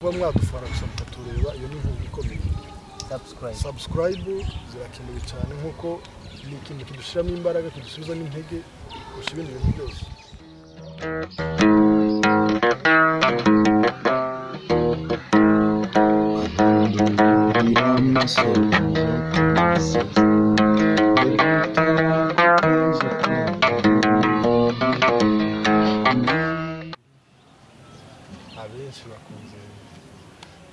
Kuba mwadufana gusa mukatureba, iyo ni inkunga ikomeye. Subscribe. Subscribe zirakenewe cyane, nkuko ni ikintu kidushyiramo imbaraga, kidusubizamo intege kurusha ibindi bintu byose. Abenshi bakunze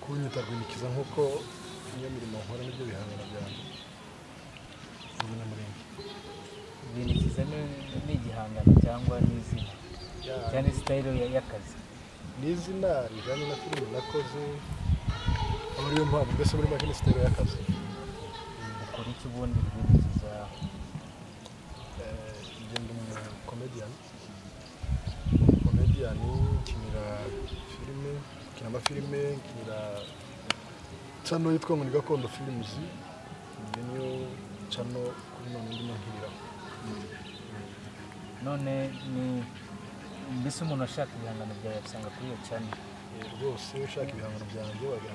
kunyita Rwinikiza, nk'uko niyo mirimo nkora, nibyo bihangano byanjye, ni Umunyamurenge. Rwinikiza ni igihangano cyangwa ni izina cyangwa ni style y'akazi? Ni izina rijyanye na filime nakoze, aba ariyo mpamvu. Mbese muri make ni style y'akazi. Ukora iki ubundi, Rwinikiza? Ngenda umukomediyani, umukomediyani nkinira filime, nkina amafilime, nkinira channel yitwa ngo ni Gakondo Films. Iyo niyo channel kuri none ndimo nkiniraho. None ni mbese umuntu ashaka ibihangano byawe yabisanga kuri iyo channel? Rwose ushaka ibihangano byanjye wagera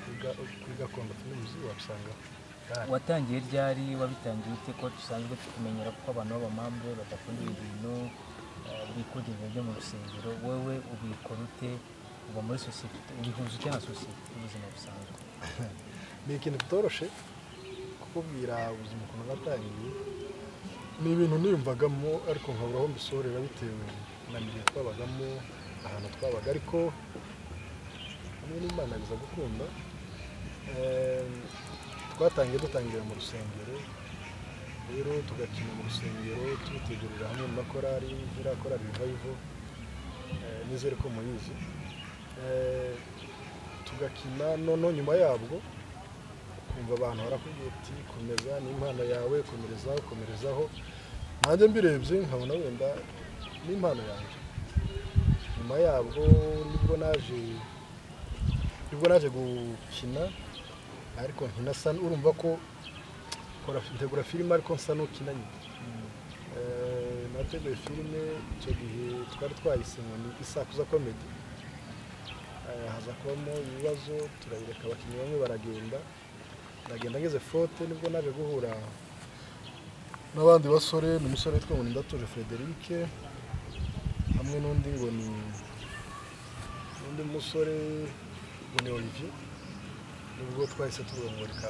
kuri Gakondo Films, wabisanga. Watangiye ryari? Wabitangiye ute, ko dusanzwe tukumenyera kuko abantu b'abamambe badakunda ibi bintu, bikundira ibintu byo mu rusengero? Wowe ubikora ute? Uba muri sosiyete, ubihuza ute na sosiyete y'ubuzima busanzwe? Ni ikintu kitoroshe kukubwira ubuzima ukuntu natangiye. Ni ibintu niyumvagamo ariko nkabura aho mbisorera bitewe na milieu twabagamo, ahantu twabaga, ariko hamwe n'Imana biza gukunda. Twatangiye dutangira mu rusengero rero, tugakina mu rusengero, tubitegurira hamwe mu makorari, nk'iriya korari Revival, nizere ko muyizi. Tugakina, noneho nyuma yabwo kumva abantu barakubwira ati: "Komeza, ni impano yawe, komerezaho, komerezaho." Nanjye mbirebye nkabona wenda ni impano yanjye. Nyuma yabwo nibwo naje gukina, ariko nkina sa urumva ko ntegura filime ariko nsa n'ukina nyine. Nateguye filime, icyo gihe twari twayise ngo ni Isakuza Comedy. Haza kubamo ibibazo, turayireka, abakinnyi bamwe baragenda, ndagenda. Ngeze fote nibwo naje guhura n'abandi basore. Ni umusore witwa ngo ni Ndatuje Frederic, hamwe n'undi ngo ni n'undi musore ngo ni Olivier. Nibwo twahise tuvuga ngo reka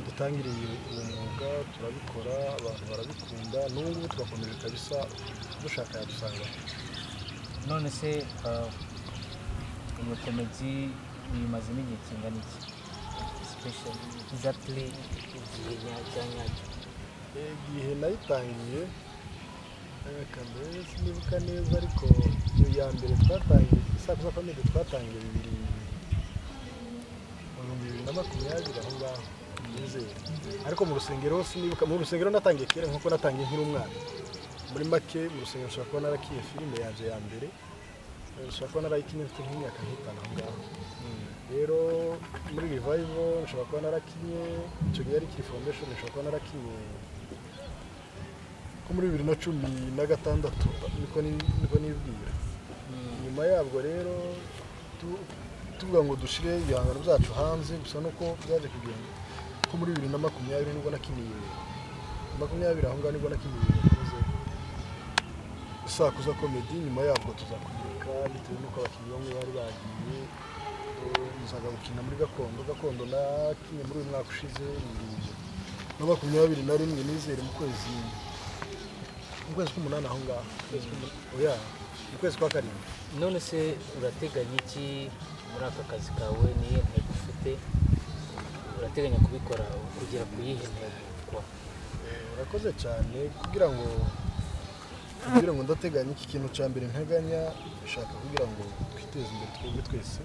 dutangire uwo mwuga, turabikora, abantu barabikunda, n'ubu ngubu turakomeje kabisa, dushaka yadusanga. None se iyo comedy uyimazemo igihe kingana iki? Special, exactly igihe cya nyacyo? Igihe nayitangiye, reka mbere sinibuka neza, ariko iyo ya mbere twatangiye Isakuza Comedy, twatangiye mu 2020 aho ngaho nizere. Ariko mu rusengero sinibuka. Mu rusengero natangiye kera, nkuko natangiye nkiri umwana. Muri make mu rusengero nshobora kuba narakiye filime yanjye ya mbere, nshobora kuba narayikinye mfite nk'imyaka nk'itanu aho ngaho. Rero muri Revival nshobora kuba narakinye, icyo gihe yari ikiri foundation, nshobora kuba narakinye ko muri 2016, niko nibwira. Nyuma yabwo rero tuvuga ngo dushire ibihangano byacu hanze gusa, nuko byaje kugenda ko muri 2020 nibwo nakiniye, 20 aho ngaho nibwo nakiniye nakoze Isakuza Comedy. Nyuma yabwo tuzakubireka bitewe n'uko abakinnyi bamwe bari bagiye, nzaga gukina muri Gakondo. Gakondo nakinye muri uyu mwaka ushize, 2021, nizere mu kwezi k'umunani aho ngaho, oya, mu kwezi kwa karindwi. None se urateganya iki muri aka kazi kawe? Niyo ntego ufite? Urateganya kubikora kugera ku yihe ntego kwa? Urakoze cyane. Kugira ngo ndateganya iki, kintu cya mbere nteganya, nshaka kugira ngo twiteze imbere twebwe twese,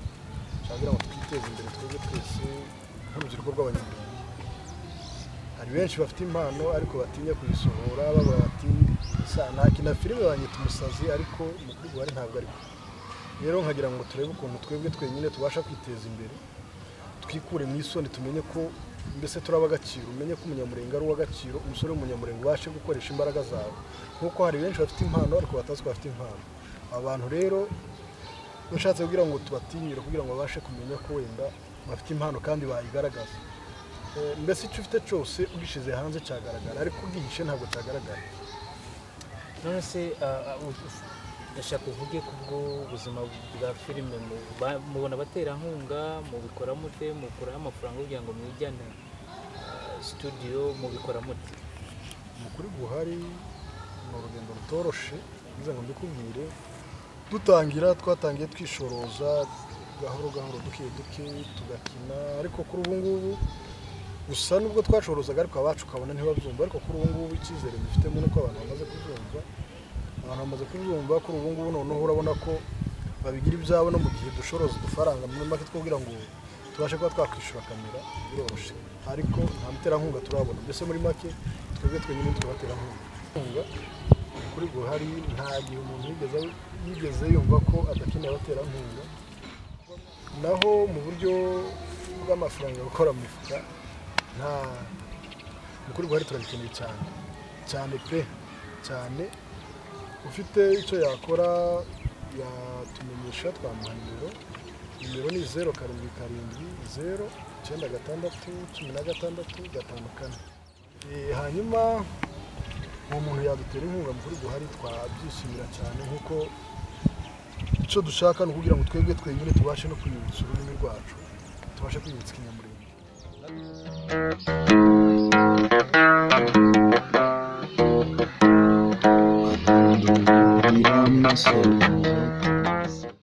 nshaka kugira ngo twiteze imbere twebwe twese nk'urubyiruko rw'Abanyamurenge. Hari benshi bafite impano ariko batinya kuyisohora, bavuga bati: "Sa nakina filime banyita umusazi," ariko mu kuri guhari ntabwo ariko. Rero nkagira ngo turebe ukuntu twebwe twenyine tubasha kwiteza imbere, twikure mu isoni, tumenye ko mbese turi ab'agaciro, umenye ko Umunyamurenge ari uw'agaciro, umusore w'Umunyamurenge ubashe gukoresha imbaraga zawe, nk'uko hari benshi bafite impano ariko batazi ko bafite impano. Abantu rero Ushatse kugira ngo tubatinyure, kugira ngo babashe kumenya ko wenda bafite impano kandi bayigaragaza. Mbese icyo ufite cyose ugishize hanze cyagaragara, ariko ugihishe ntabwo cyagaragara. None se ndashaka uvuge kubwo buzima bwa filime, mubona abaterankunga, mubikora mute, mukuraho amafaranga kugira ngo mwijyane studio, mubikora mute? Mu kuri guhari ni urugendo rutoroshe, ngize ngo mbikubwire. Dutangira twatangiye twishoroza gahoro gahoro, duke duke tugakina, ariko kuri ubu ngubu gusa nubwo twashorozaga ariko abacu ukabona ntibabyumva, ariko kuri ubu ngubu icyizere dufitemo nuko abantu bamaze kubyumva, abantu bamaze kubyumva kuri ubu ngubu. Noneho urabona ko babigira ibyabo, no mu gihe dushoroza udufaranga muri make twubwira ngo tubashe kuba twakwishyura kamera biroroshe, ariko nta muterankunga turabona. Mbese muri make twebwe twenyine tubaterankunga. Kuri guhari nta gihe umuntu yigeze yumva ko adakeneye abaterankunga. Naho mu buryo bw'amafaranga gukora mu mifuka, nta mukuru guhari turabikeneye cyane cyane pe cyane. Ufite icyo yakora yatumenyesha, twamuha nimero. Nimero ni 0 7 7 0 9 6 16 5 4. Hanyuma uwo muntu yadutera inkunga mukuru guhari twabyishimira cyane, nkuko icyo dushaka ni ukugira ngo twebwe twenyine tubashe no kwibutsa ururimi rwacu, tubashe kwibutsa Ikinyamurenge.